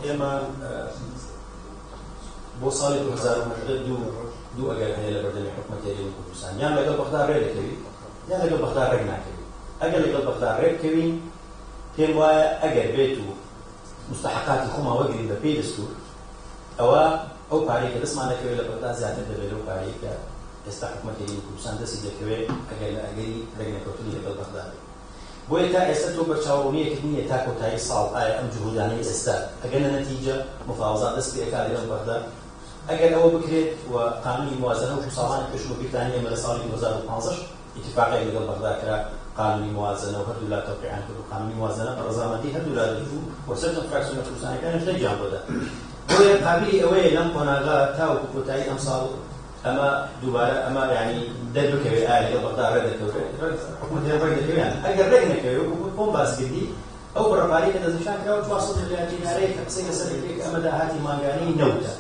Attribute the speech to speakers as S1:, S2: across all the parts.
S1: ئێمە بۆ ساڵی 2018 دوو ئەگەر هەیە لە بەردەمی حکومەتی هەرێمی کوردستان، یان لەگەڵ بەغدا ڕێ دەکەوی یان لەگەڵ بەغدا ڕێک ناکەوی. ئەگەر لەگەڵ بەغدا ڕێک بکەوین، پێم وایە ئەگەر بێت و مستحقاتی خۆمان وەگرین بە پێی دەستور، ئەوە ئەو پارەی کە دەستمان دەکەوێت لە بەغدا زیاتر دەبێت لەو پارەی کە ئێستا حکومەتی هەرێمی کوردستان دەستی دەکەوێت ئەگەر لە ئەگەری ڕێکنەکەوتنی لەگەڵ بەغدا بێت. بۆیە تا ئێستا تۆ بەرچاوڕوونییەکت نییە تا کۆتایی ساڵ ئایا ئەم جهودانەی ئێستا ئەگەنە نەتیجە، مفاوەزات دەست پێ ئەکا لەگەڵ بەغدا؟ ئەگەر ئەوە بکرێت و قانونی موازنە وەکو ساڵانی پێشوو بیرتان نییە ئێمە لە ساڵی 2015 ئیتیفاقێک لەگەڵ بەغدا کرا قانونی موازنە و هەردوولا تەوقیعیان کرد و قانونی موازنە بە ڕەزامەندی هەردوولا دەرچوو و سەرجەم فراکسیۆنە کوردستانیەکانیش دەنگیان بۆ دا. بۆیە قابیلی ئەوەیە لەم قۆناغە تاوەکو کۆتایی ئەمساڵ ئەمە دووبارە ئەمە یانی دەربکەوێ ئایا لەگەڵ بەغدا ڕێک دەکەوێ حکومەت هەرێم ڕێک دەکەوێ یان ئەگەر ڕێک نەکەوێ وەکو خۆم باس کردی ئەو بڕە پارەی کە دەستنیشان کراوە 400 ملیار دینارەیە کە قسەی لەسەر دەکرێت کە ئەمە داهاتی مانگانەی نەوتە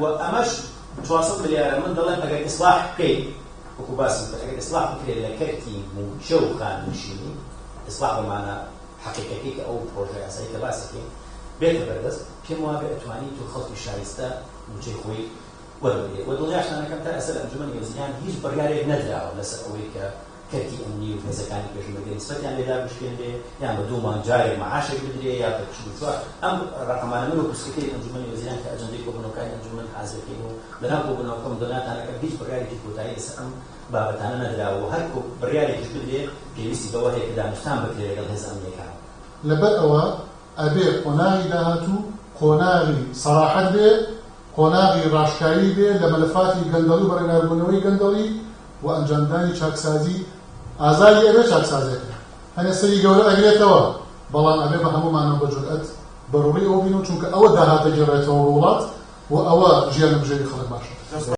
S1: و ئەمەش 400 ملیارە من دەڵێم ئەگەر ئیسلاح بکەیت وەکو باسم کرد ئەگەر ئیسلاح بکرێت لە کەرتی مووچە و خانەنشینی ئیسلاح بە مانا حەقیقەکەی کە ئەو پرۆژە یاسایی کە باسی کەین بێتە بەردەست پێم وابێ ئەتوانی تۆ خەڵکی شایستە مووچەی خۆی وەربگرێت و دڵنیاشتان ئەکەم تا ئێستا لە ئەنجومەنی وەزیران هیچ بڕیارێک نەدراوە لەسەر ئەوەی کە کەرتی ئەمنی و هێزەکانی پێشمەرگە نیسبەتیان لێ دابشکێنرێ یان بە دوو مانگ جارێک مەعاشێک بدرێ یا بە 44 ئەم ڕەقەمانە من وەکو سکرتێری ئەنجومەنی وەزیران کە ئەجەندەی کۆبوونەوەکانی ئەنجومەن حازرەکەین و لەناو کۆبوونەوەکەم دڵنیاتان ئەکەم هیچ بڕیارێکی کۆتایی لەسەر ئەم بابەتانە نەدراوە و هەر بڕیارێکیش بدرێ پێویستی بەوە هەیە کە دانوستان بکرێ لەگەڵ هێزە ئەمنییەکان.
S2: لەبەر ئەوە ئەبێ قۆناغی داهاتوو قۆناغی سەراحەت بێ، قۆناغی ڕاشکاوی بێ لە مەلەفاتی گەندەڵی و بەرەنگاربوونەوەی گەندەڵی و ئەنجامدانی چاکسازی ئازادی ئەبێ چاکسازێکە هەنێ سەری گەورە ئەگرێتەوە بەڵام ئەبێ بە هەموومانەوە بە جورئەت بەڕووی ئەوە بین و چونکە ئەوە داهات دەگێڕێتەوە بۆ وڵات و ئەوە ژیان و بژێوی خەڵک باشە.